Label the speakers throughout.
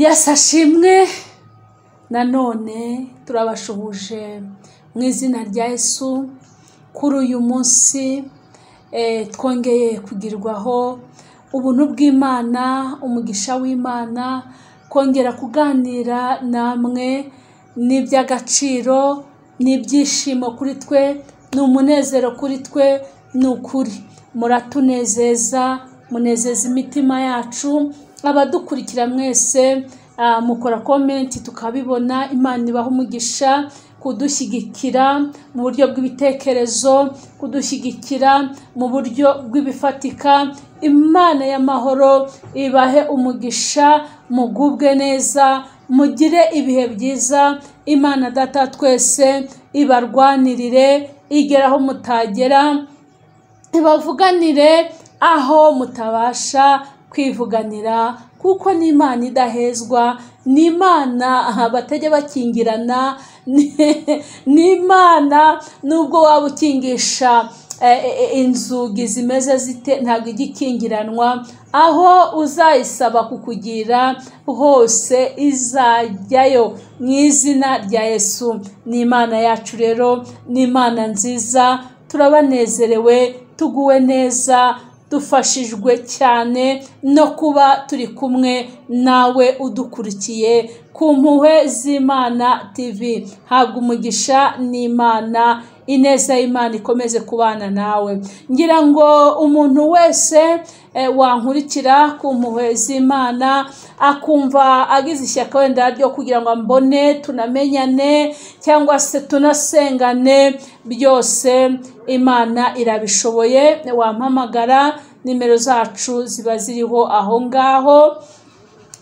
Speaker 1: Yesu ashimwe. Nanone turabashuhuje mu izina rya Yesu. Kuri uyu munsi twongeye kugirwaho ubuntu bw'Imana, umugisha w'Imana, kongera kuganira namwe ni iby'agaciro, ni ibyishimo kuri twe, ni umunezero kuri twe, ni ukuri muratunezeza, munezeza imitima yacu. Abadukurikira mwese mukora comment tukabibona. Imana ibaha umugisha kudushyigikira mu buryo bw'ibitekerezo, kudushyigikira mu buryo bw'ibifatika. Imana y'amahoro ibahe umugisha, mugubwe neza, mugire ibihe byiza. Imana Data twese ibarwanirire, igera aho mutagera, ibavuganire aho mutabasha kwivuganira, kuko ni Imana idahezwa, ni Imana batajya bakingirana, ni Imana nubwo waba ukingisha inzugi zimeze zite ntabwo ijya ikingiranwa. Aho uzayisaba kukugira hose izajyayo mu izina rya Yesu. Ni Imana yacu rero, ni Imana nziza, turabanezerewe, tuguwe neza, dufashijwe cyane no kuba turi kumwe nawe udukurikiye ku Mpuhwe z'Imana TV. Habwa umugisha n'Imana, ineza y'Imana ikomeze kubana nawe. Ngira ngo umuntu wese wankurikira ku Mpuhwe z'Imana akumva agize ishyaka wenda ryo kugira ngo ambone, tunamenyane cyangwa se tunasengane, byose Imana irabishoboye. Wampamagara, nimero zacu ziba ziriho aho ngaho,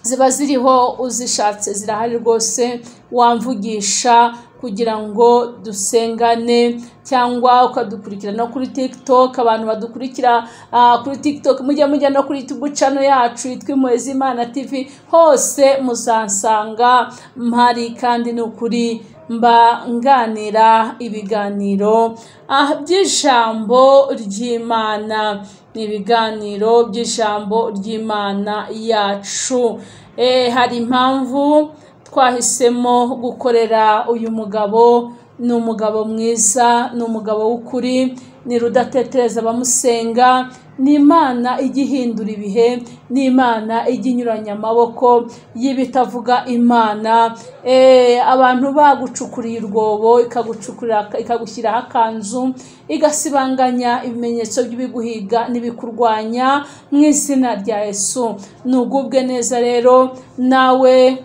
Speaker 1: ziba ziriho, uzishatse zirahari rwose. Wamvugisha kugira ngo dusengane, cyangwa ukadukurikira no kuri TikTok. Abantu badukurikira kuri TikTok, mujya no kuri YouTube channel yacu yitwa Impuhwe z'Imana TV, hose muzansanga mpari. Kandi ni ukuri mba nganira ibiganiro by'ijambo ry'Imana, ni ibiganiro by'ijambo ry'Imana yacu. Hari impamvu twahisemo gukorera uyu mugabo. Ni umugabo mwiza, ni umugabo w'ukuri, ni rudatetereza abamusenga, ni Imana ijya ihindura ibihe, ni Imana ijya inyuranya amaboko y'ibitavuga Imana. Abantu bagucukuriye urwobo, ikagucukurira, ikagushyiraho akanzu, igasibanganya ibimenyetso by'ibiguhiga n'ibikurwanya mu izina rya Yesu. Nugubwe neza rero nawe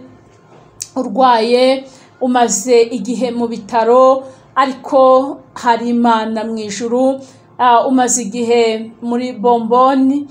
Speaker 1: urwaye, umaze igihe mu bitaro, ariko hari Imana mu ijuru. Umaze igihe muri bomboni,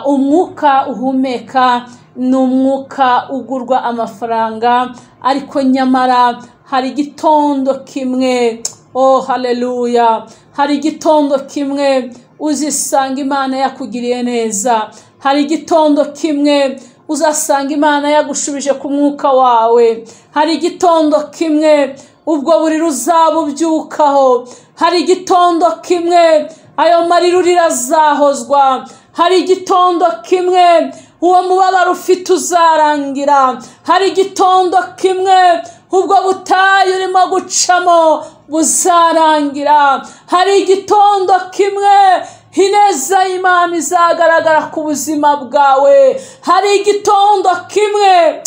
Speaker 1: umwuka uhumeka ni umwuka ugurwa amafaranga, ariko nyamara hari igitondo kimwe, oh haleluya, hari igitondo kimwe uzisanga Imana yakugiriye neza. Hari igitondo kimwe uzasanga Imana yagushubije ku mwuka wawe. Hari igitondo kimwe ubwo buriri uzaba ubyukaho. Hari igitondo kimwe ayo marira urira azahozwa. Hari igitondo kimwe uwo mubabaro ufite uzarangira. Hari igitondo kimwe ubwo butayu urimo gucamo buzarangira. Hari igitondo kimwe ineza y'Imana izagaragara ku buzima bwawe. Hari igitondo kimwe,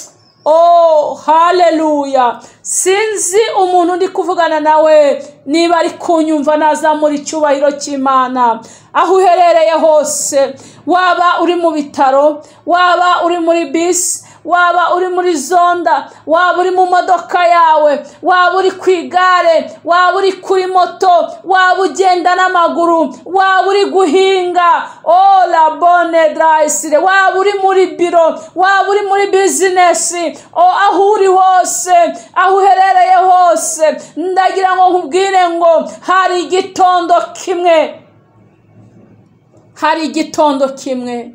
Speaker 1: oh haleluya. Sinzi umuntu ndi kuvugana nawe niba ari kunyumva, nazamura icyubahiro cy'Imana aho uherereye hose. Waba uri mu bitaro, waba uri muri bisi, waba uri muri zonda, waba uri mu modoka yawe, waba uri ku igare, waba uri kuri moto, waba ugenda n'amaguru, waba uri guhinga, oh la bonne draisire, waba uri muri biro, waba uri muri business, oh aho uri hose, aho uherereye hose, ndagira ngo nkubwire ngo hari igitondo kimwe, hari igitondo kimwe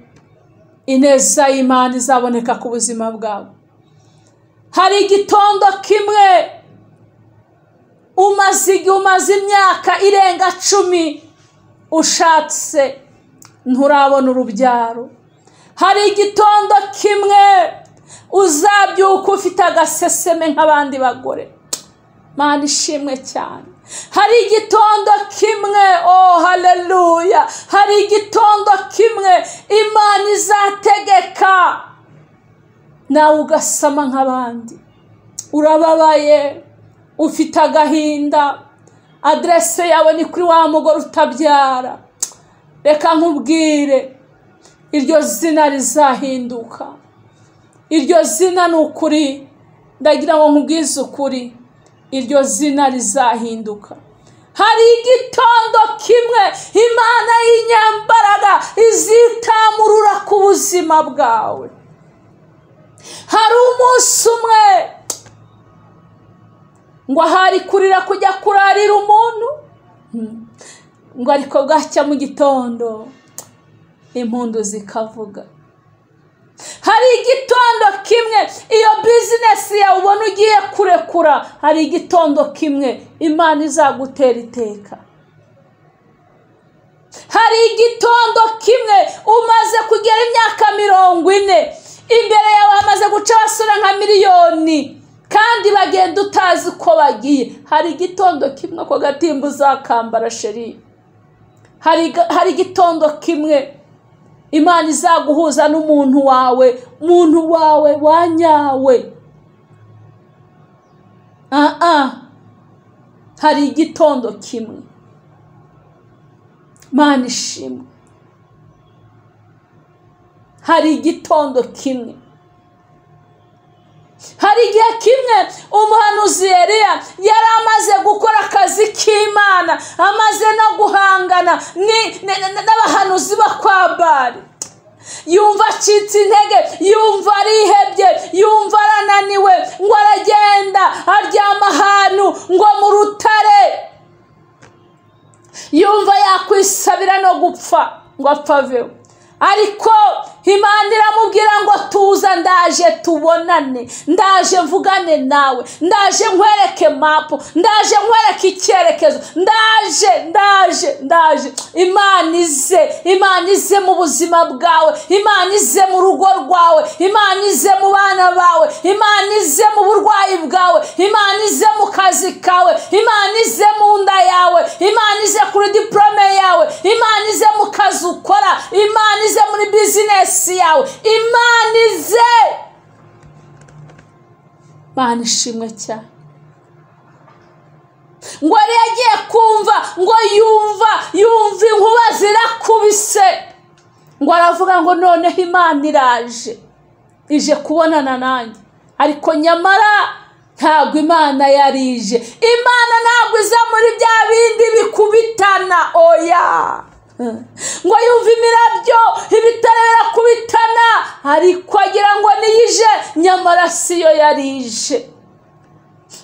Speaker 1: ineza y'Imana izaboneka ku buzima bwawe. Hari igitondo kimwe umaze imyaka irenga 10 ushatse nturabona urubyaro. Hari igitondo kimwe Uzabyuka ufite agaseseme nk'abandi bagore. Mana ishimwe cyane. Hari igitondo kimwe, oh haleluya, hari igitondo kimwe Imana izategeka nawe ugasama nk'abandi. Urababaye, ufite agahinda, adresse yawe ni kuri wa mugore utabyara. Reka nkubwire, iryo zina rizahinduka. Iryo zina ni ukuri, ndagira ngo nkubwize ukuri, iryo zina rizahinduka. Hari igitondo kimwe Imana y'inyambaraga izitamurura ku buzima bwawe. Hari umunsi umwe ngo ahari kurira kujya kurarira umuntu, ngo ariko bwacya mu gitondo impundu zikavuga. Hari igitondo kimwe iyo business yawe ubona ugiye kurekura, hari igitondo kimwe Imana izagutera iteka. Hari igitondo kimwe umaze kugera imyaka 40, imbere yawe hamaze guca abasore nka miliyoni kandi bagenda utazi uko bagiye. Hari igitondo kimwe ko gatimba uzakambara sheri. Hari igitondo kimwe Imana izaguhuza n'umuntu wawe, umuntu wawe wanyawe. Hari igitondo kimwe. Mana ishimwe. Hari igitondo kimwe. Hari igihe kimwe umuhanuzi Eliya yari amaze gukora akazi k'Imana, amaze no guhangana n'abahanuzi ba kwa Bali. Yumva acitse intege, yumva arihebye, yumva arananiwe, ngo aragenda aryama ahantu ngo mu rutare. Yumva yakwisabira no gupfa ngo apfaveho. Ariko Imana iramubwira ngo tuza, ndaje tubonane, ndaje mvugane nawe, ndaje nkwereke mapu, ndaje nkwereke icyerekezo, ndaje ndaje ndaje. Imana ize, Imana ize mu buzima bwawe, Imana ize mu rugo rwawe, Imana ize mu bana bawe, Imana ize mu burwayi bwawe, Imana ize mu kazi kawe, Imana ize mu nda yawe, Imana ize kuri diplome yawe, Imana ize mu kazi ukora, Imana ize muri business yawe, Imana ize. Mana ishimwe cyane. Ngo yari yagiye kumva, ngo yumva inkuba zirakubise, ngo aravuga ngo noneho Imana iraje, ije kubonana nanjye. Ariko nyamara ntabwo Imana yarije. Imana ntabwo iza muri bya bindi bikubitana, oya. Ngo yumva imirabyo, ibitare birakubitana, ariko agira ngo niyije, nyamara siyo yarije.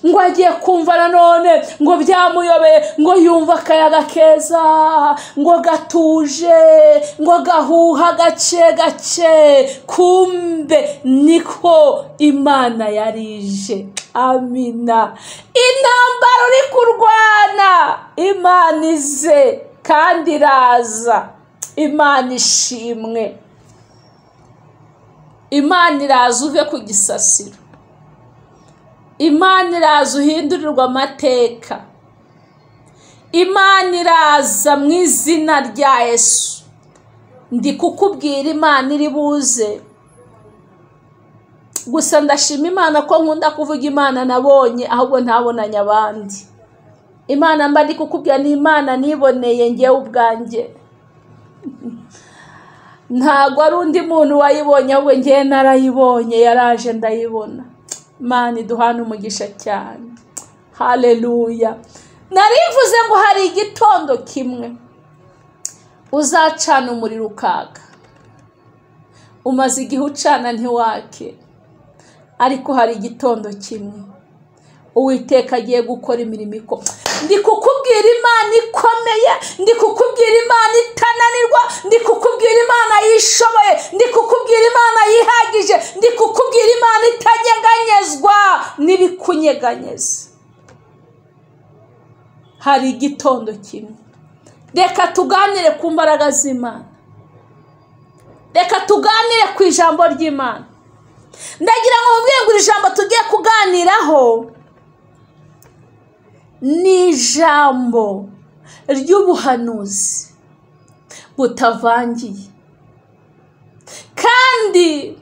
Speaker 1: Ngo agiye kumva nanone ngo byamuyobeye, ngo yumva akayaga keza, ngo gatuje, ngo gahuha gake gake, kumbe niko Imana yarije. Amina. Intambara uri kurwana, Imana ize kandi iraza. Imana ishimwe. Imana iraza uve ku gisasiro. Imana iraza uhindurirwa amateka. Imana iraza mu izina rya Yesu. Ndi kukubwira Imana iri buze. Gusa ndashima Imana ko nkunda kuvuga Imana nabonye, ahubwo ntabonanye abandi. Imana mba ndi kukubwira ni Imana niboneye ngewe ubwanjye. Ntabwo ari undi muntu wayibonye, ahubwo ngewe narayibonye, yaraje ndayibona. Imana iduhana umugisha cyane. Haleluya. Narivuze ngo hari igitondo kimwe uzacana umuriro ukaka. Umaze igihe ucana ntiwake, ariko hari igitondo kimwe Uwiteka agiye gukora imirimo ikomeye. Ndi kukubwira Imana ikomeye, ndi kukubwira Imana itananirwa, ndi kukubwira Imana yishoboye, ndi kukubwira Imana yihagije, ndi kukubwira Imana itanyeganyezwa n'ibikunyeganyeza. Hari igitondo kimwe. Reka tuganire ku mbaraga z'Imana. Reka tuganire ku ijambo ry'Imana. Ndagira ngo mubwire ngo iri jambo tugiye kuganiraho ni ijambo ry'ubuhanuzi butavangiye, kandi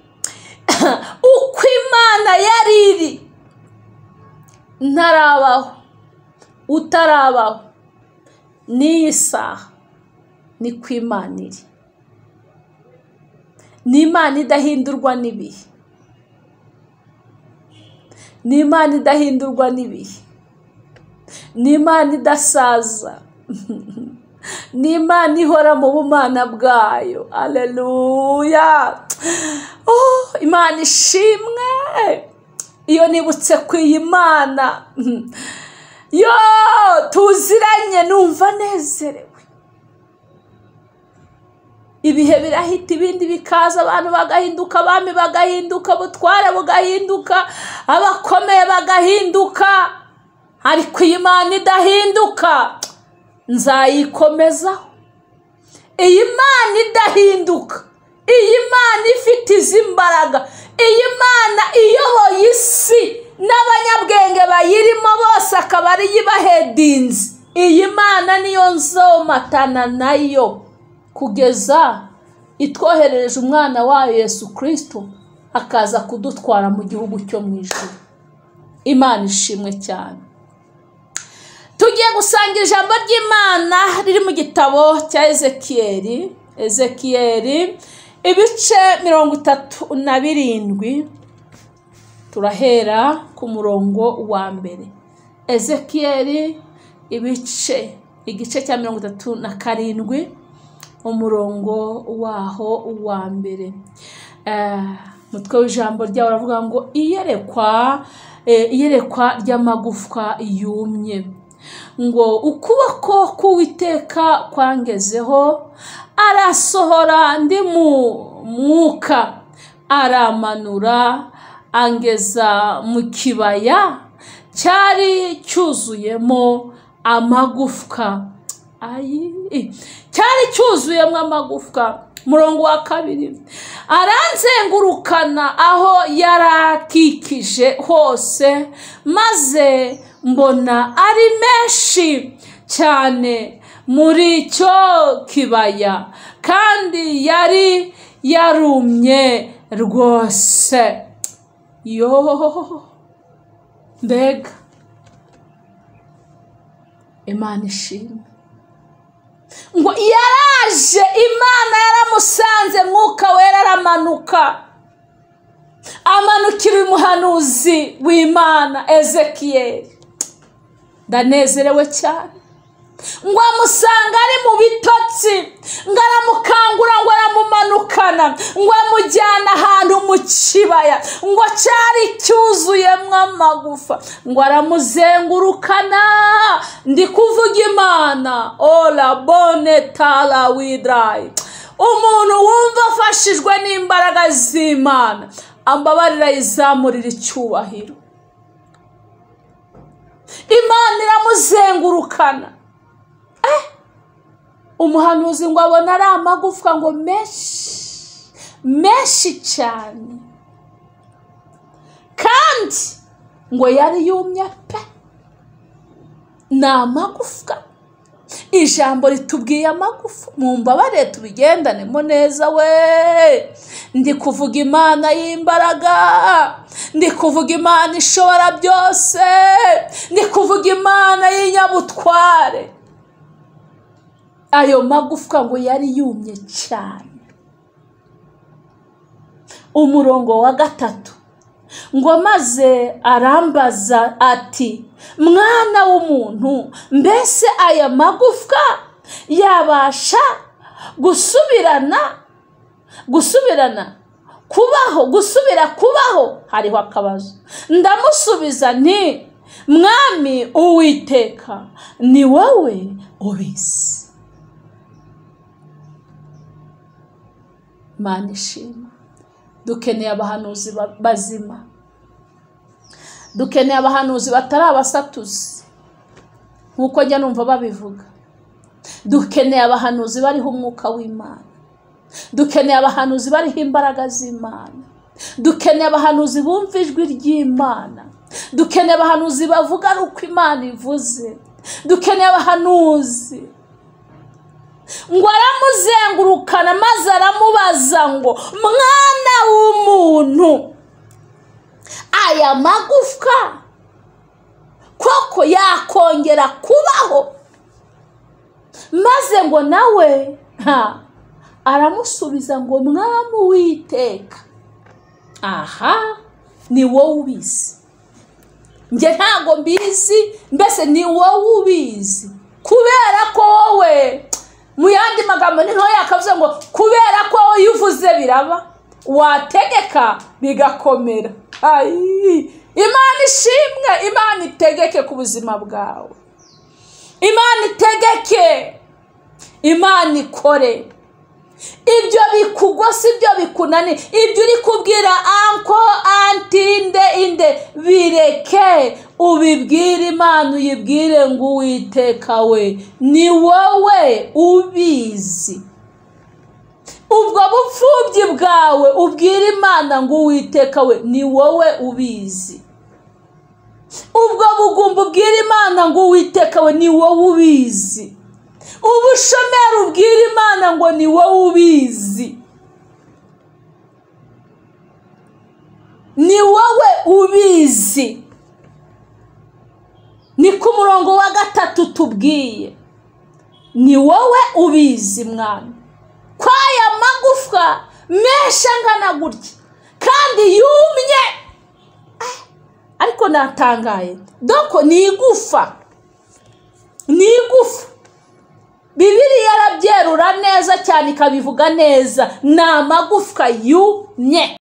Speaker 1: uko Imana yari iri ntarabaho, utarabaho, n'iyi saha niko Imana iri. Ni Imana idahindurwa n'ibihe, ni Imana idahindurwa n'ibihe, ni Imana idasaza, ni Imana ihora mu bumana bwayo. Aleluya! Oh, Imana ishimwe. Iyo nibutse ku iyi Mana yo tuziranye numva nezerewe. Ibihe birahita ibindi bikaza, abantu bagahinduka, abami bagahinduka, ubutware bugahinduka, abakomeye bagahinduka, ariko iyi Mana idahinduka nzayikomezaho. Iyi Mana idahinduka, iyi Mana ifite izi mbaraga, iyi Mana iyoboye isi n'abanyabwenge bayirimo bose akaba ariyo ibahedinze, iyi Mana niyo nzomatana nayo kugeza itwoherereje umwana wayo Yesu Kristo akaza kudutwara mu gihugu cyo mu ijuru. Imana ishimwe cyane. Tugiye gusangira ijambo ry'Imana riri mu gitabo cya Ezekiyeli, Ezekiyeli ibice 37, turahera ku murongo wa mbere. Ezekiyeli igice cya 37 umurongo waho wa mbere. Mutwe w'ijambo ryawe uravuga ngo iyerekwa ry'amagufwa yumye. Ngo ukuboko k'Uwiteka kwangezeho, arasohora ndi mu mwuka, aramanura angeza mu kibaya cyari cyuzuyemo amagufwa. Cyari cyuzuyemo amagufwa. Murongo wa kabiri, aranzengurukana aho yarakikije hose, maze mbona ari menshi cyane muri icyo kibaya, kandi yari yarumye rwose. Yo, mbega Imana ishimwe. Ngo yaraje, Imana yaramusanze, mwuka wera aramanuka, amanukira umuhanuzi w'Imana Ezekiyeli. Ndanezerewe cyane. Ngo amusanga ari mu bitotsi, ngo aramukangura, ngo aramumanukana, ngo amujyana ahantu mu kibaya, ngo cyari cyuzuyemo amagufa, ngo aramuzengurukana. Ndi kuvuga Imana ola bone tala widrai. Umuntu wumva afashijwe n'imbaraga z'Imana ambabarira izamurira icyubahiro. Imana iramuzengurukana. Umuhanuzi ngo abona ari amagufwa ngo menshi menshi cyane, kandi ngo yari yumye pe. Ni amagufwa. Ijambo ritubwiye amagufa, mumbabare tubigendanemo neza we. Ndi kuvuga Imana y'imbaraga, ndi kuvuga Imana ishobora byose, ndi kuvuga Imana y'inyabutware. Ayo magufwa ngo yari yumye cyane. Umurongo wa gatatu, ngo maze arambaza ati, mwana w'umuntu, mbese aya magufwa yabasha gusubirana kubaho, gusubira kubaho? Hariho akabazo. Ndamusubiza nti, Mwami Uwiteka, ni wowe ubizi. Imana ishimwe. Dukeneye abahanuzi bazima, dukeneye abahanuzi batari abasatuzi nkuko njya numva babivuga. Dukeneye abahanuzi bariho umwuka w'Imana, dukeneye abahanuzi bariho imbaraga z'Imana, Dukeneye abahanuzi bumva ijwi ry'Imana. Dukeneye abahanuzi bavuga ari uko Imana ivuze. Dukeneye abahanuzi. Ngo aramuzengurukana maze aramubaza ngo mwana w'umuntu, aya magufwa koko yakongera kubaho? Maze ngo nawe aramusubiza ngo mwami Uwiteka, aha ni wowe ubizi, njye ntago mbizi, mbese ni wowe ubizi, kubera ko wowe, mu yandi magambo ni ntoya yakavuze ngo kubera ko wowe iyo uvuze biraba, wategeka bigakomera. Imana ishimwe, Imana itegeke ku buzima bwawe, Imana itegeke, Imana ikore. Ibyo bikugose, ibyo bikunani, ibyo uri kubwira anko, anti, inde inde, bireke, ubibwire Imana, uyibwire ngo Uwiteka we ni wowe ubizi. Ubwo bupfubyi bwawe ubwire Imana ngo Uwiteka we ni wowe ubizi. Ubwo bugumba ubwire Imana ngo Uwiteka we ni wowe ubizi. Ubushomeri ubwire Imana ngo ni wowe ubizi. Ni wowe ubizi. Ni ku murongo wa 3 tubwiye, ni wowe ubizi mwana, ko aya magufwa menshi angana gutya kandi yumye. Ariko natangaye, doko ni igufa, ni igufa. Bibiliya yarabyerura neza cyane ikabivuga neza, ni amagufwa yumye,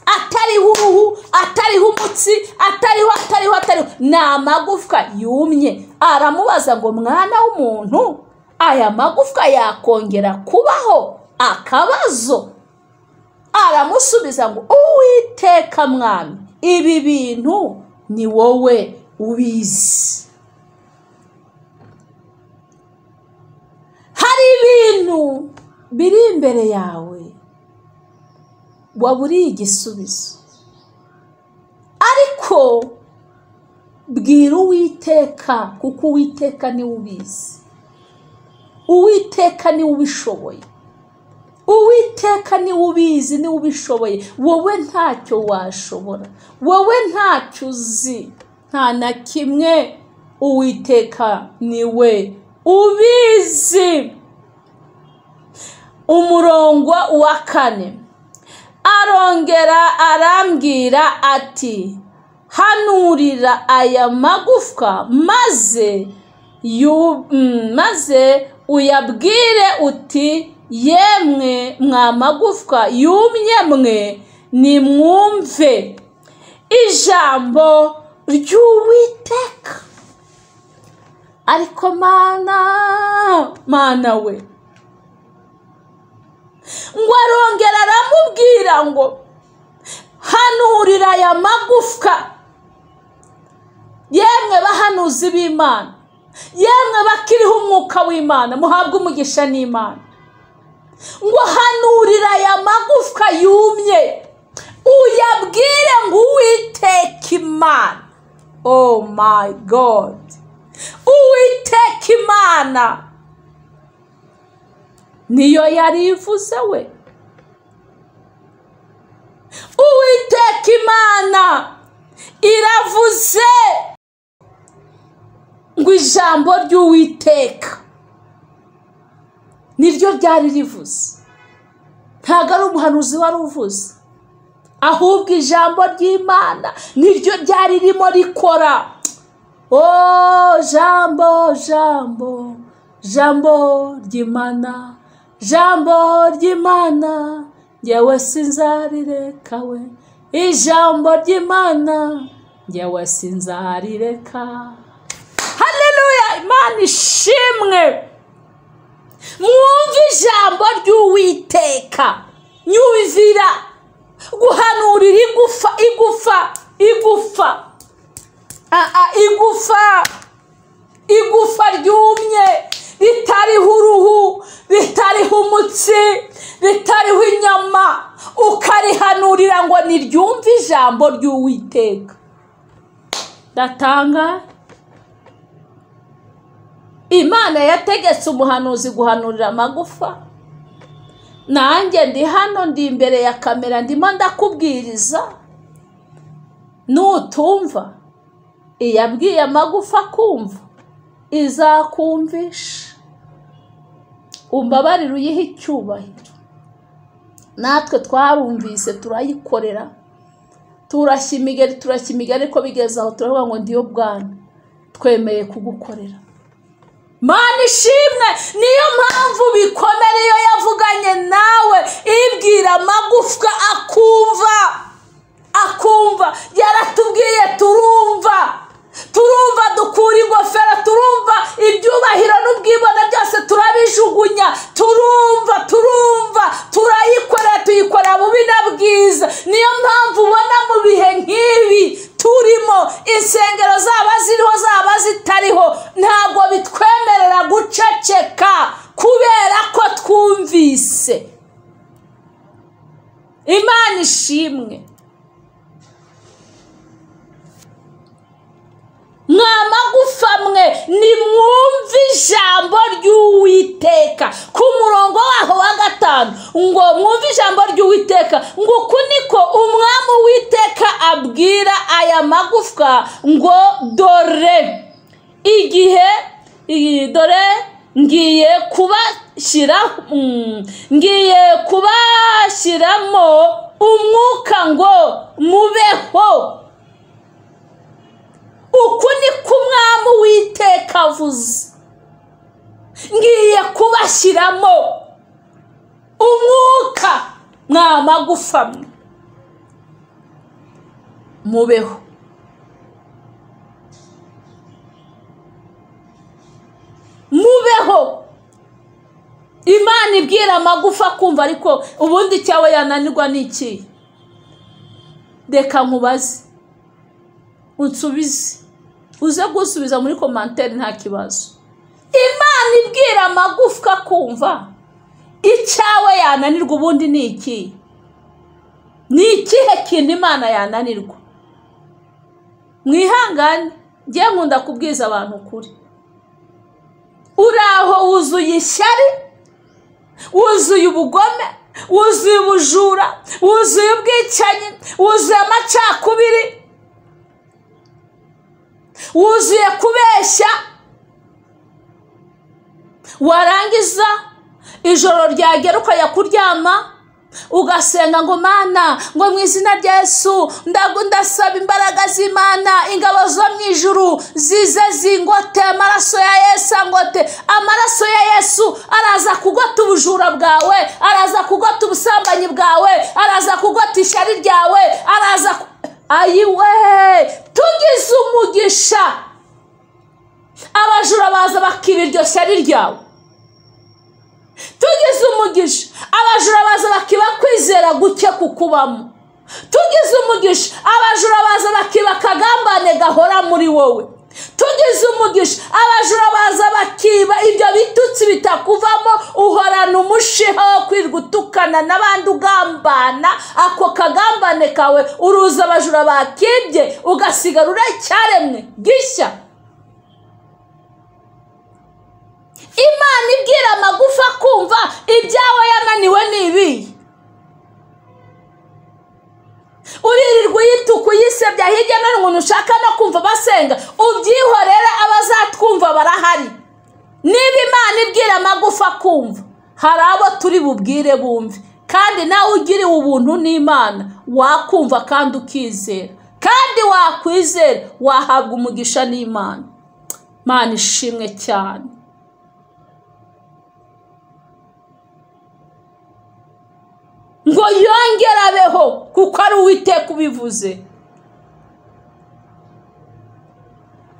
Speaker 1: atariho uruhu, atariho umutsi, atariho atariho atariho, ni amagufwa yumye. Aramubaza ngo mwana w'umuntu, aya magufwa yakongera kubaho? Akabazo. Aramusubiza ngo Uwiteka mwami, ibi bintu ni wowe ubizi. Hari ibintu biri imbere yawe waburiye igisubizo, ariko bwira Uwiteka, kuko Uwiteka niwe ubizi, Uwiteka niwe ubishoboye, Uwiteka niwe ubizi, niwe ubishoboye. Wowe ntacyo washobora, wowe ntacyo uzi, nta na kimwe. Uwiteka niwe ubizi. Umurongo wa 4 arongera arambwira ati hanurira aya magufwa maze uyabwire uti yemwe mwa magufwa yumye mwe, nimwumve ijambo ry'Uwiteka. Ariko mana, mana we, ngo arongera aramubwira ngo hanurira aya magufwa. Yemwe bahanuzi b'Imana, yemwe bakiriho umwuka w'Imana, muhabwe umugisha n'Imana. Ngo hanurira aya magufwa yumye, uyabwire ngo Uwiteka Imana, oh my God, Uwiteka Imana niyo yari ivuze we. Uwiteka Imana iravuze ngo ijambo ry'Uwiteka niryo ryari rivuze, ntabwo ari umuhanuzi wari uvuze, ahubwo ijambo ry'Imana niryo ryari ririmo rikora. Oh jambo, jambo, jambo ry'Imana, jambo ry'Imana, njyewe sinzarireka we, ijambo ry'Imana njyewe sinzarireka. Haleluya, Imana ishimwe. Mwumve ijambo ry'Uwiteka, nyumvira guhanurira igufa, igufa, igufa, igufa, igufa ryumye, ritariho uruhu, ritariho umutsi, ritariho inyama, ukarihanurira ngo niryumve ijambo ry'Uwiteka. Ndatanga. Imana yategetse umuhanuzi guhanurira amagufa. Nanjye ndi hano, ndi imbere ya kamera, ndimo ndakubwiriza. Nutumva iyabwiye amagufa kumva, izakumvisha. Umbabarire uyihe icyubahiro. Natwe twarumvise turayikorera, turashya imigeri, ariko bigeze aho turavuga ngo ndiyo bwana, twemeye kugukorera. Mana ishimwe. Niyo mpamvu bikomere iyo yavuganye nawe, ibwira amagufwa akumva. Yaratubwiye turumva, dukura ingofero, turumva ibyubahiro n'ubwibone byose turabijugunya, turumva, turayikorera, tuyikora bubi na bwiza. Niyo mpamvu ubona mu bihe nk'ibi turimo, insengero zaba ziriho zaba zitariho, ntabwo bitwemerera guceceka kubera ko twumvise. Imana ishimwe. Mwa magufa mwe, nimwumve ijambo ry'Uwiteka. Ku murongo waho wa 5 ngo mwumve ijambo ry'Uwiteka, ngo uku niko umwami Uwiteka abwira aya magufwa ngo dore igihe, dore ngiye kubashyiramo umwuka ngo mubeho. Uku niko umwami Uwiteka avuze, ngiye kubashyiramo umwuka mwa magufa mwe, mubeho. Mubeho. Imana ibwira amagufa kumva, ariko ubundi cyawe yananirwa n'iki? Reka nkubaze, unsubize, uze gusubiza muri commentaire nta kibazo. Imana ibwira amagufwa kumva, icyawe yananirwa ubundi ni iki? Ni ikihe kintu Imana yananirwa? Mwihangane, ngiye nkunda kubwiza abantu ukuri. Uraho wuzuye ishyari, wuzuye ubugome, wuzuye ubujura, wuzuye ubwicanyi, wuzuye amacakubiri, wuzuye kubeshya. Warangiza ijoro ryagera ukajya kuryama ugasenga ngo Mana, ngo mu izina rya Yesu ndasaba imbaraga z'Imana, ingabo zo mu ijuru zize zingote, amaraso ya Yesu angote. Amaraso ya Yesu araza kugota ubujura bwawe, araza kugota ubusambanyi bwawe, araza kugota ishyari ryawe, araza ayiwe. Tugize umugisha, abajura baza bakiba iryo shyari ryawe. Tugize umugisha, abajura baza bakiba kwizera guke kukubamo. Tugize umugisha, abajura baza bakiba akagambane gahora muri wowe. Tugize umugisha, abajura baza bakiba ibyo bitutsi bitakuvamo, uhorana umushiha wo kwirwa utukana n'abandi ugambana. Ako kagambane kawe uruza abajura bakibye, ugasigara uracyaremwe gishya. Imana ibwira amagufa kumva, ibyawe yananiwe ni ibi. Uririrwa uyituka uyisebya hirya no hino, umuntu ushaka no kumva basenga, ubyihorere, abazatwumva barahari. Niba Imana ibwira amagufa kumva, hari abo turi bubwire bumve. Kandi nawe ugiriwe ubuntu n'Imana wakumva kandi ukizera, kandi wakwizera wahabwa umugisha n'Imana. Imana ishimwe cyane. Ngo yongere abeho kuko ari Uwiteka ubivuze.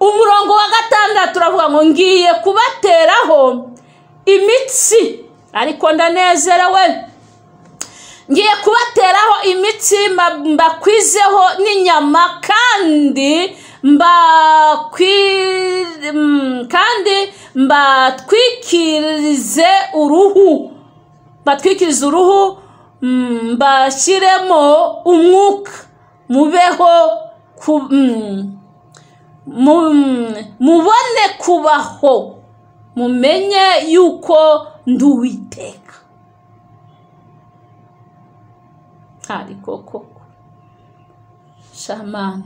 Speaker 1: Umurongo wa 6 uravuga ngo ngiye kubateraho imitsi, ariko ndanezerewe. Ngiye kubateraho imitsi mbakwizeho n'inyama, kandi mbatwikirize uruhu, mbashyiremo umwuka, mubeho mubone kubaho, mumenye yuko ndi Uwiteka. Ariko koko shamana,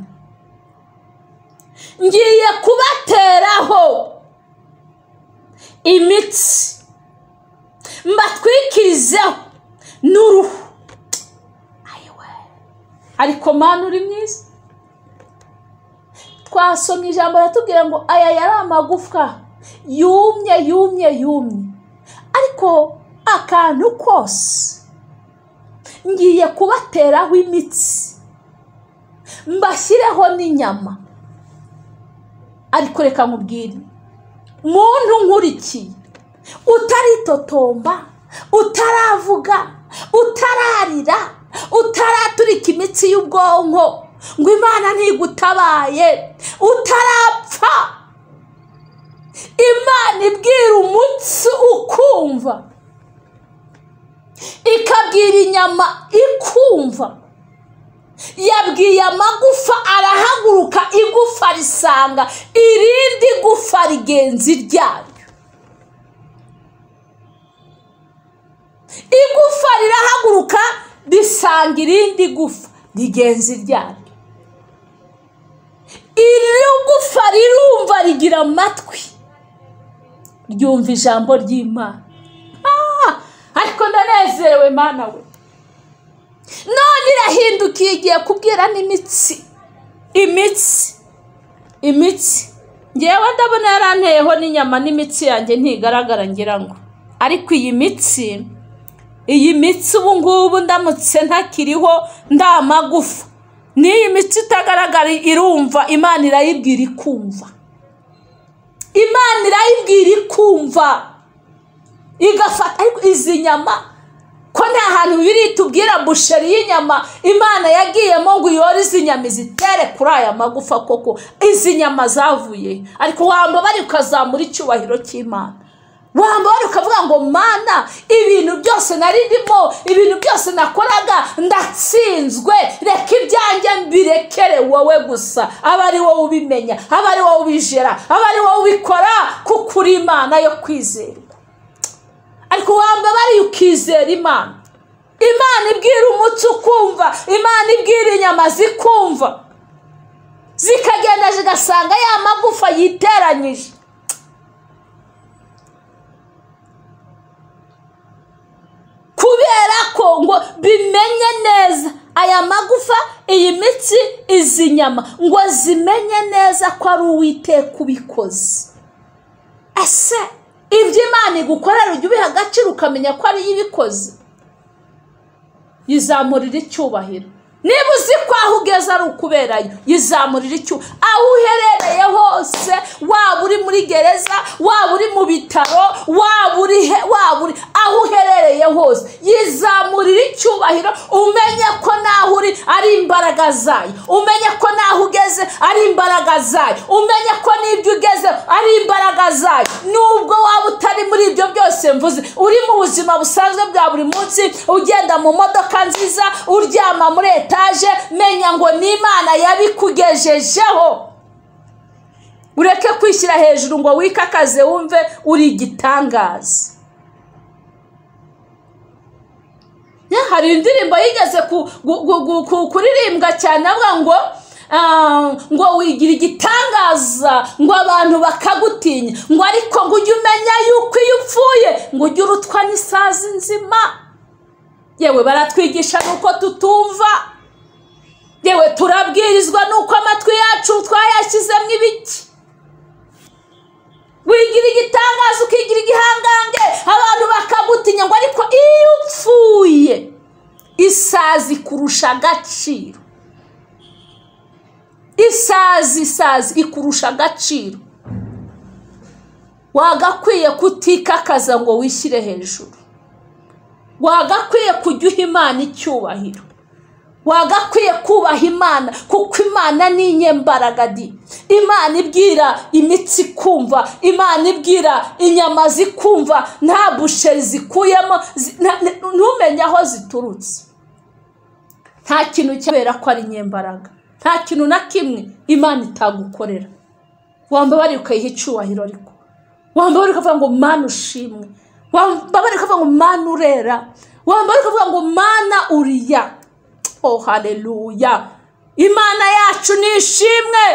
Speaker 1: ngiye kubateraho imitsi, mbatwikirizeho n'uruhu. Ayiwe, ariko Mana uri mwiza. Twasomye ijambo ratubwira ngo aya yari amagufwa yumye yumye yumye, ariko akantu kose ngiye kubateraho imitsi, mbashyireho n'inyama. Ariko reka nkubwire, muntu nkurikiye, utaritotomba, utaravuga, utararira, utaraturika imitsi y'ubwonko ngo Imana ntigutabaye, utarapfa, Imana ibwira umutsi ukumva, ikabwira inyama ikumva, yabwiye amagufa arahaguruka, igufa risanga irindi gufa rigenzi ryayo. Igufa rirahaguruka risanga irindi gufa rigenzi ryayo. Iri gufa rirumva, rigira amatwi, ryumva ijambo ry'Imana. Ariko ndanezerewe Mana we. None irahindukiye, igiye kubwira n'imitsi, imitsi, imitsi. Ngewe ndabona yaranteyeho n'inyama, n'imitsi yanjye ntigaragara ngira ngo, ariko iyi mitsi ubu ngubu ndamutse ntakiriho ndamagufa, n'iyi mitsi itagaragara irumva. Imana irayibwira ikumva, Imana irayibwira ikumva, igafata. Ariko izi nyama ko nta hantu biri tubwira busheri y'inyama Imana yagiyemo ngo uyore izi nyama izitere kuri aya magufa koko, izi nyama zavuye. Ariko wamba bari ukazamura icyubahiro cy'Imana, wamba bari ukavuga ngo Mana, ibintu byose nari ndimo, ibintu byose nakoraga ndatsinzwe, reka ibyanjye mbirekere wowe gusa, aba ari wowe ubimenya, aba ari wowe ubijera, aba ari wowe ubikora, kuko uri Imana yo kwizerwa. Ariko wamba bari ukizera Imana, Imana ibwira umutsi ukumva, Imana ibwira inyama zikumva, zikagenda zigasanga ya magufa yiteranyije. Kubera ko ngo bimenye neza aya magufa, iyi mitsi, izi nyama, ngo zimenye neza ko ari Uwiteka ubikoze. Ese ibyo Imana igukorera ujya ubiha agaciro, ukamenya ko ariyo ibikoze? Yizamurira icyubahiro. Niba uzi ko aho ugeze ari ukuberayo, yizamurira icyubahiro. Aho uherereye hose, waba uri muri gereza, waba uri mu bitaro, waba uri he, waba uri aho uherereye hose, yizamurira icyubahiro. Umenye ko naho uri ari imbaraga zayo, umenye ko naho ugeze ari imbaraga zayo, umenye ko n'ibyo ugeze ari imbaraga zayo. Nubwo waba utari muri ibyo byose mvuze, uri mu buzima busanzwe bwa buri munsi, ugenda mu modoka nziza, uryama muri etaje, menya ngo ni Imana yabikugejejeho. Ureke kwishyira hejuru ngo wikakaze wumve uri igitangaza. Hari indirimbo yigeze kuririmbwa cyane avuga ngo ngo wigira igitangaza, ngo abantu bakagutinya, ngo ariko ngo ujye umenya yuko iyo upfuye ngo ujye urutwa n'isazi nzima. Yewe baratwigisha nuko tutumva, yewe turabwirizwa nuko amatwi yacu twayashyizemo ibiki. Wigira igitangaza, ukigira igihangange, abantu bakagutinya, ngo ariko iyo upfuye isazi ikurusha agaciro, isazi ikurusha agaciro. Wagakwiye kutikakaza ngo wishyire hejuru, wagakwiye kujya uha Imana icyubahiro, Wagakwiye kubaha Imana, kuko Imana ni inyembaraga di. Imana ibwira imitsi kumva, Imana ibwira inyama zikumva, nta busheri zikuyemo, ntumenye aho ziturutse. Nta kintu cyabera ko ari inyembaraga, nta kintu na kimwe Imana itagukorera. Wambabari ukayiha icyubahiro, ariko wambabari ukavuga ngo Mana ushimwe, wambabari ukavuga ngo Mana urera, wambabari ukavuga ngo Mana uriya. Oh haleluya, Imana yacu ni ishimwe.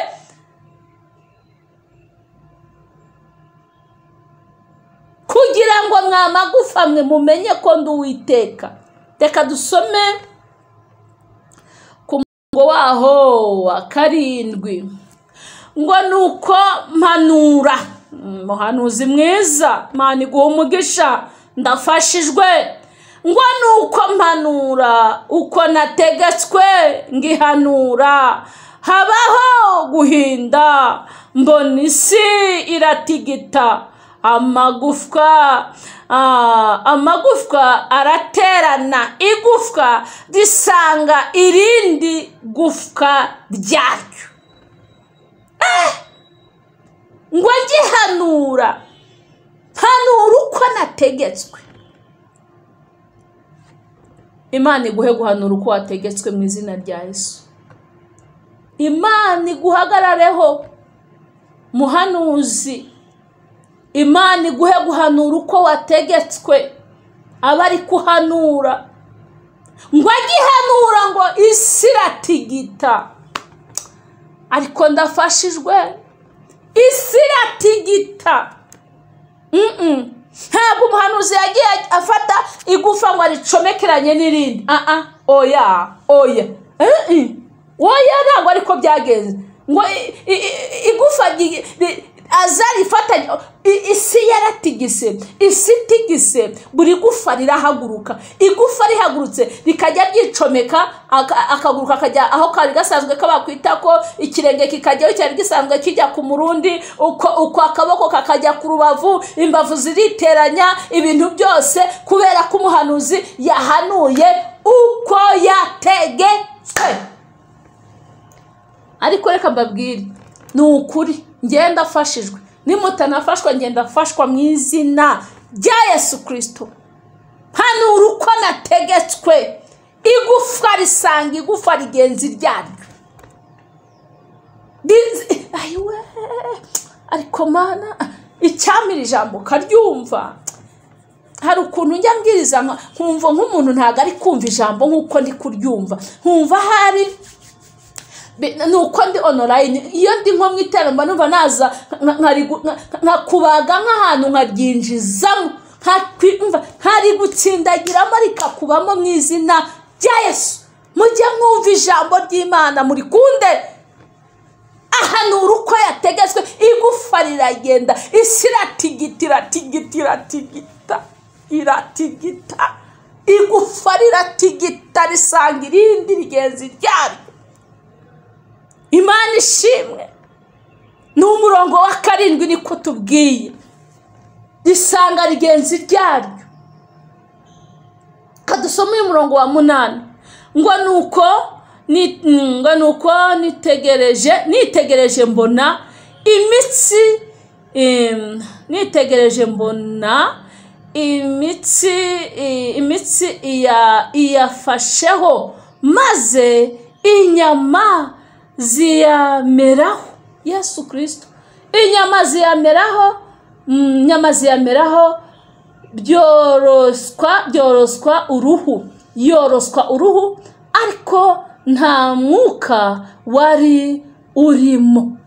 Speaker 1: Kugira ngo mwamagufa mwe mumenye ko ndi Uwiteka. Reka dusome ku murongo waho wa 7 ngo nuko mpanura. Muhanuzi mwiza, Imana iguhe umugisha, ndafashijwe. Ngo nuko mpanura uko nategetswe ngihanura, habaho guhinda, mbona isi iratigita, amagufwa araterana, igufwa risanga irindi gufwa ryaryo. Ngo ngihanura, hanura uko nategetswe. Imana iguhe guhanura uko wategetswe mu izina rya Yesu. Imana iguhagarareho muhanuzi. Imana iguhe guhanura uko wategetswe. Abari kuhanura, ngo agihanura ngo isi iratigita. Ariko ndafashijwe, isi iratigita. Ntabwo umuhanuzi yagiye afata igufa ngo aricomekeranye n'irindi. Oya oya, oya, ntabwo ariko byagenze. Ngo igufa azarifata, isi yaratigise, isi itigise, buri gufa rirahaguruka. Igufa rihagurutse rikajya ryicomeka, akaguruka akajya aho kari gasanzwe kabakwita ko ikirenge kikajyaho cyari gisanzwe kijya ku murundi, uko akaboko kakajya ku rubavu, imbavu ziriteranya, ibintu byose kubera ko umuhanuzi yahanuye uko yategetswe. Ariko reka mbabwire, ni ukuri ngenda afashijwe, nimutanafashwa ngenda afashwa mu izina rya Yesu Kristo. Hanura uko nategetswe, igufa risanga igufa rigenzi ryaryo. Ayiwe, ariko Mana, icyamira ijambo karyumva. Hari ukuntu njya mbwiriza nkumva nk'umuntu ntago ari kumva ijambo nk'uko ndi kuryumva, nkumva hari nuko ndi online. Iyo ndi nko mu iterambere numva naza nkakubaga nk'ahantu nkaryinjizamo, nkari gutsindagiramo rikakubamo mu izina rya Yesu. Mujye mwumva ijambo ry'Imana murikunde. Ahanura uko yategetswe, igufa riragenda, isi iratigita, iratigita, iratigita, iratigita, igufa riratigita risanga irindi rigenzi ryaryo. Imana ishimwe. Ni umurongo wa 7 niko tubwiye, risanga rigenzi ryaryo. Kadusome uyu murongo wa 8 ngo nuko nitegereje mbona imitsi, nitegereje mbona imitsi iyafasheho, maze inyama ziyameraho. Yesu Kristo, inyama ziyameraho, inyama ziyameraho, byoroswa uruhu, yoroswa uruhu, ariko nta mwuka wari urimo.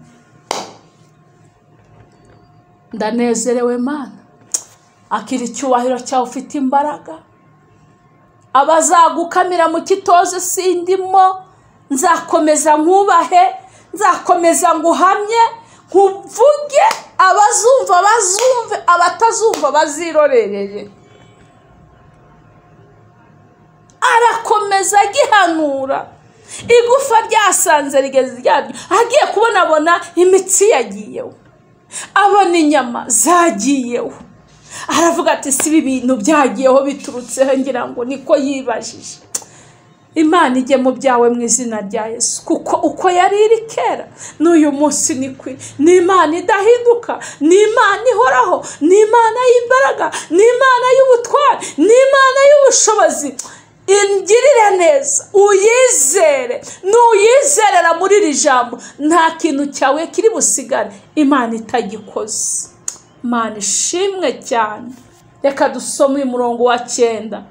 Speaker 1: Ndanezerewe Mana, akira icyubahiro cyawe, ufite imbaraga. Abazagukamira mu kitoze sindimo, nzakomeza nkubahe, nzakomeza nguhamye, nkuvuge, abazumva bazumve, abatazumva bazirorerere. Arakomeza agihanura, igufa ryasanze rigeze ryaryo, agiye kubonabona imitsi yagiyeho, abona inyama zagiyeho, aravuga ati si ibi bintu byagiyeho biturutseho, ngira ngo niko yibajije. Imana ijye mu byawe mu izina rya Yesu, kuko uko yari iri kera n'uyu munsi ni kwe. Ni Imana idahinduka, ni Imana ihoraho, ni Imana y'imbaraga, ni Imana y'ubutware, ni Imana y'ubushobozi. Ingirire neza, uyizere. Nuyizerera muri iri jambo, nta kintu cyawe kiri busigare Imana itagikoze. Imana ishimwe cyane. Reka dusome uyu murongo wa 9.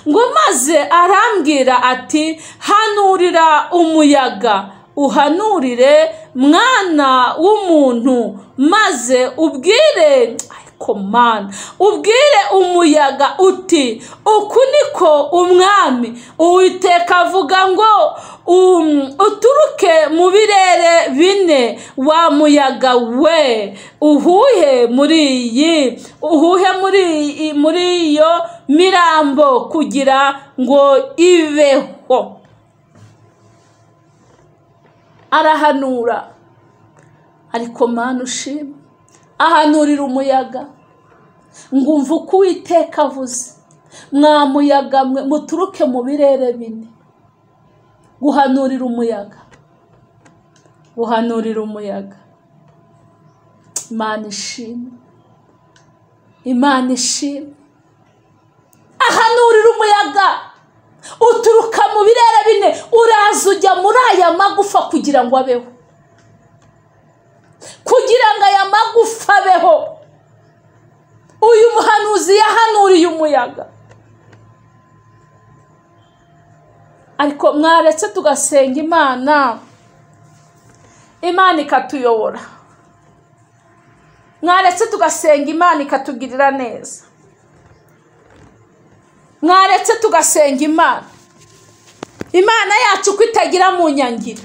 Speaker 1: Ngo maze arambwira ati hanurira umuyaga, uhanurire mwana w'umuntu, maze ubwire komana, ubwire umuyaga uti uku niko umwami Uwiteka avuga ngo uturuke mu birere bine wa muyaga we, uhuhe muri muri iyo mirambo kugira ngo ibeho. Arahanura, ariko Mana ushima, ahanurira umuyaga ngumva uko Uwiteka avuze, mwa muyaga mwe muturuke mu birere bine. Guhanurira umuyaga, guhanurira umuyaga. Imana ishimwe, Imana ishimwe. Ahanurira umuyaga uturuka mu birere bine, uraza ujya muri aya magufa kugira ngo abeho, kugira ngo aya magufa abeho. Uyu muhanuzi yahanuriye umuyaga. Ariko mwaretse tugasenga Imana, Imana ikatuyobora. Mwaretse tugasenga Imana ikatugirira neza. Mwaretse tugasenga Imana, Imana yacu ko itagira mu nyangira,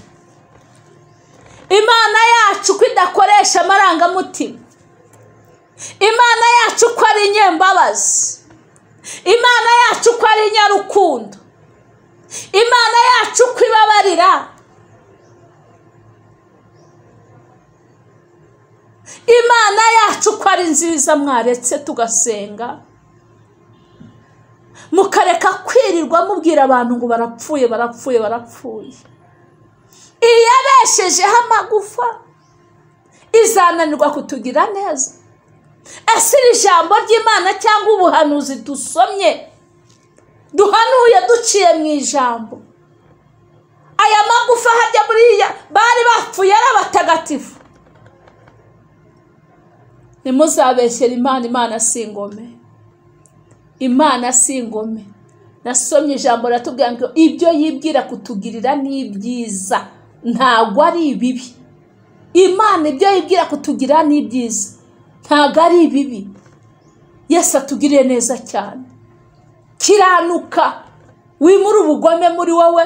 Speaker 1: Imana yacu ko idakoresha amarangamutima, Imana yacu ko ari inyembabazi, Imana yacu ko ari inyarukundo, Imana yacu ko ibabarira. Imana yacu ko ari nziza. Mwaretse tugasenga, mukareka kwirirwa mubwira abantu ngo barapfuye barapfuye barapfuye. Iyabeshejeho amagufa izananirwa kutugira neza. Ese iri jambo ry'Imana cyangwa ubuhanuzi dusomye duhanuye duciye mu ijambo, aya magufa hajya buriya bari bapfuye ari abatagatifu? Ntimuzabeshyere Imana, Imana si ingome, Imana si ingome. Nasomye ijambo riratubwira ngo ibyo yibwira kutugirira ni ibyiza, ntabwo ari ibibi. Imana ibyo yibwira kutugirira ni ibyiza, ntabwo ari ibibi. Yesu atugiriye neza cyane. Kiranuka, wimure ubugome muri wowe,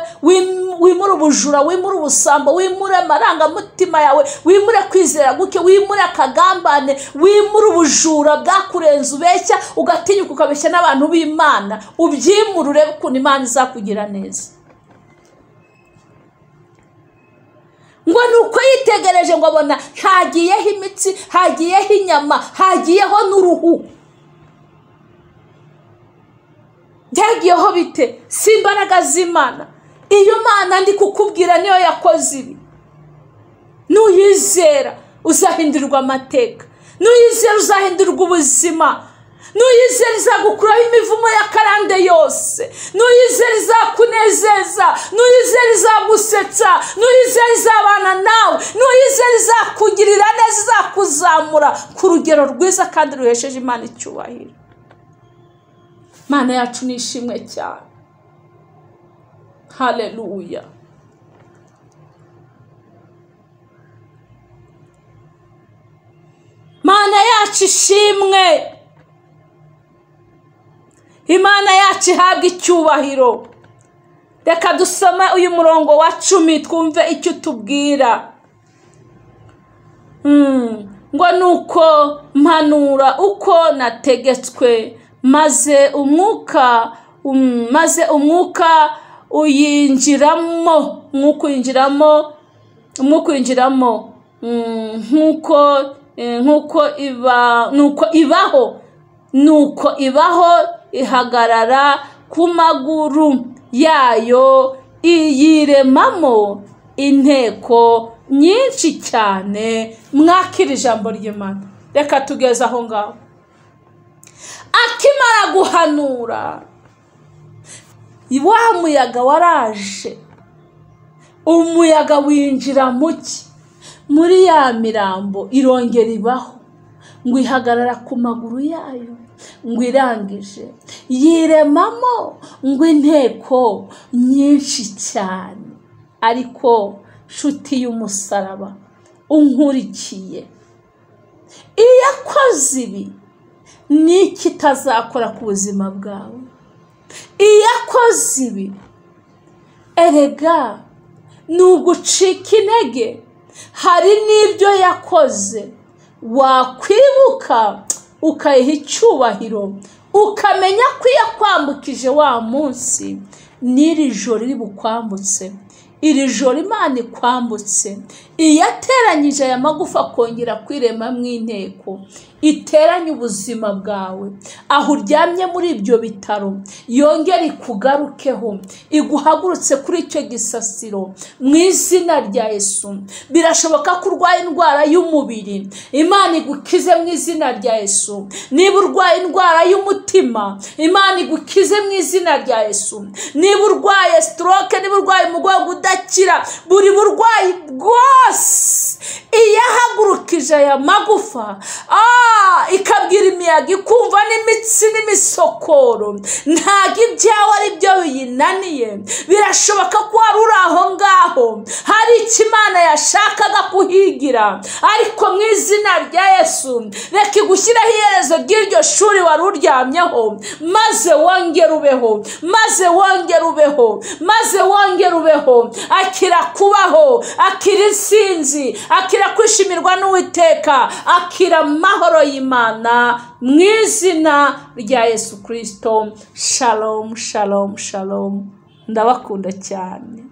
Speaker 1: wimure ubujura, wimure ubusambo, wimure amarangamutima yawe, wimure kwizera guke, wimure akagambane, wimure ubujura bwakurenza ubeshya ugatinyuka ukabeshya n'abantu b'Imana. Ubyimure urebe ukuntu Imana izakugira neza. Ngo nuko yitegereje ngo abona hagiyeho imitsi, hagiyeho inyama, hagiyeho n'uruhu. Byagiyeho bite? Si imbaraga z'Imana. Iyo Mana ndi kukubwira niyo yakoze ibi. Nuyizera uzahindurirwa amateka, nuyizera uzahindurirwa ubuzima, nuyizera izagukuraho imivumo ya karande yose, nuyizera izakunezeza, nuyizera izagusetsa, nuyizera izabana nawe, nuyizera izakugirira neza, izakuzamura ku rugero rwiza kandi ruhesheje Imana icyubahiro. Imana yacu ni ishimwe cyane. Haleluya. Imana yacu ishimwe. Imana yacu ihabwa icyubahiro. Reka dusome uyu murongo wa 10 twumve icyo tubwira. Ngo nuko mpanura uko nategetswe, maze umwuka uyinjiramo, umwuka uyinjiramo nkuko ibaho, nuko ibaho ihagarara ku maguru yayo iyiremamo inteko nyinshi cyane. Mwakira ijambo ry'Imana. Reka tugeze aho ngaho. Akimara guhanura, wa muyaga waraje, umuyaga winjira muki muri ya mirambo, irongera ibaho, ngo ihagarara ku maguru yayo, ngo irangije yiremamo ngo inteko nyinshi cyane. Ariko nshuti y'umusaraba unkurikiye, iyo akoze ibi niki itazakora ku buzima bwawe? Iyo akoze ibi, erega ni ugucika intege. Hari n'ibyo yakoze wakwibuka ukayiha icyubahiro, ukamenya ko iyo akwambukije wa munsi, n'iri joro iri bukwambutse, iri joro Imana ikwambutse. Iyo ateranyije aya magufa akongera kwiremamo inteko, iteranye ubuzima bwawe aho uryamye muri ibyo bitaro, yongere ikugarukeho, iguhagurutse kuri icyo gisasiro mu izina rya Yesu. Birashoboka ko urwaye indwara y'umubiri, Imana igukize mu izina rya Yesu. Niba urwaye indwara y'umutima, Imana igukize mu izina rya Yesu. Niba urwaye stroke, niba urwaye umugongo udakira, buri burwayi bwose, iyo ahagurukije aya magufa ikabwira imiyaga ikumva n'imitsi n'imisokoro, ntabwo ibyawe ari byo biyinaniye. Birashoboka ko wari uri aho ngaho hari icyo Imana yashakaga kuhigira, ariko mu izina rya Yesu reka igushyiraho iherezo ry'iryo shuri wari uryamyeho, maze wongere ubeho, maze wongere ubeho, maze wongere ubeho. Akira kubaho, akira insinzi, akira kwishimirwa n'Uwiteka, akira amahoro y'Imana mu izina rya Yesu Kristo. Shalom, shalom, shalom. Ndabakunda cyane.